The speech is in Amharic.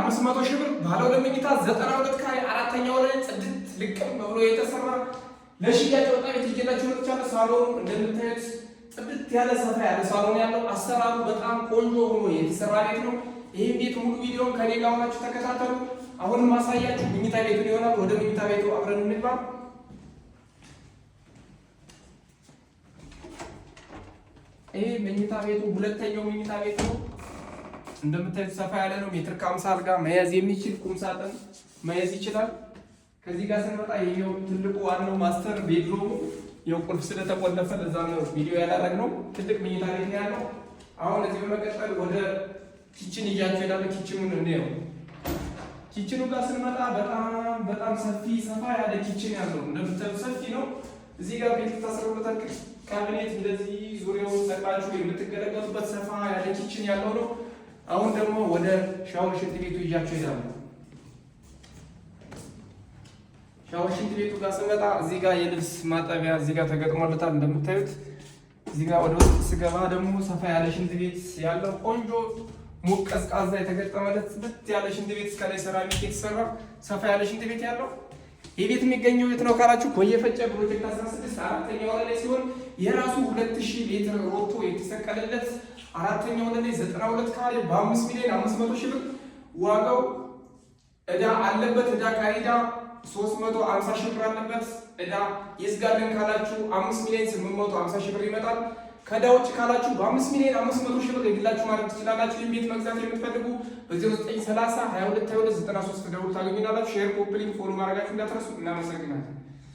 500 ሺህ ብር ባለ ሁለት መኝታ 92 ካሬ አራተኛ ወለል ጽድት ልቅም ብሎ የተሰራ ለሽያጭ ወጣ ቤት ይዤላችሁ መጥቻለሁ። ሳሎኑ እንደምታዩት ጽድት ያለ ሰፋ ያለ ሳሎን ያለው፣ አሰራሩ በጣም ቆንጆ ሆኖ የተሰራ ቤት ነው። ይህም ቤት ሙሉ ቪዲዮን ከኔ ጋር ሆናችሁ ተከታተሉ። አሁንም ማሳያችሁ መኝታ ቤቱን ይሆናል። ወደ መኝታ ቤቱ አብረን እንግባ። ይሄ መኝታ ቤቱ ሁለተኛው መኝታ ቤት ነው። እንደምታዩት ሰፋ ያለ ነው። ሜትር ከ50 አልጋ መያዝ የሚችል ቁም ሳጥን መያዝ ይችላል። ከዚህ ጋር ስንመጣ ይሄው ትልቁ ዋናው master bedroom ኡ፣ ያው ቁልፍ ስለተቆለፈ ለዛ ነው ቪዲዮ ያላረግነው። ትልቅ መኝታ ቤት ነው ያለው። አሁን እዚህ በመቀጠል ወደ kitchen ይዣችሁ እሄዳለሁ። Kitchen ኑን እንየው። Kitchen ኑ ጋር ስንመጣ በጣም በጣም ሰፊ ሰፋ ያለ kitchen ያለው፣ እንደምታዩት ሰፊ ነው። እዚህ ጋር ቤት ታስረውበታል። ካቢኔት እንደዚህ ዙሪያውን ሰቅላችሁ የምትገለገሉበት ሰፋ ያለ kitchen ያለው ነው። አሁን ደግሞ ወደ ሻወር ሽንት ቤቱ ይዣችሁ እሄዳለሁ። ሻወር ሽንት ቤቱ ጋር ስመጣ እዚህ ጋር የልብስ ማጠቢያ እዚህ ጋር ተገጥሞለታል እንደምታዩት። እዚህ ጋር ወደ ውስጥ ስገባ ደግሞ ሰፋ ያለ ሽንት ቤት ያለው፣ ቆንጆ ሙቅ ቀዝቃዛ የተገጠመለት ጽድት ያለ ሽንት ቤት፣ እስከ ላይ ሴራሚክ የተሰራ ሰፋ ያለ ሽንት ቤት ያለው። ይህ ቤት የሚገኘው የት ነው ካላችሁ ኮየ ፈጬ ፕሮጀክት 16 አራተኛ ወለል ላይ ሲሆን የራሱ 2000 ሊትር ሮቶ የተሰቀለለት፣ አራተኛ ወለል ላይ 92 ካሬ በ5 ሚሊዮን 500 ሺህ ብር ዋጋው። እዳ አለበት። እዳ ቀሪ ዕዳ 350 ሺህ ብር አለበት። እዳ ይዝጋልን ካላችሁ 5 ሚሊዮን 850 ሺህ ብር ይመጣል። ከዕዳ ውጭ ካላችሁ በ5 ሚሊዮን 500 ሺህ ብር የግላችሁ ማድረግ ትችላላችሁ። ይህን ቤት መግዛት የምትፈልጉ በ0930 22 22 93 ደውሉ ታገኙናላችሁ። Share፣ copy link፣ follow ማድረጋችሁ እንዳትረሱ። እናመሰግናለን።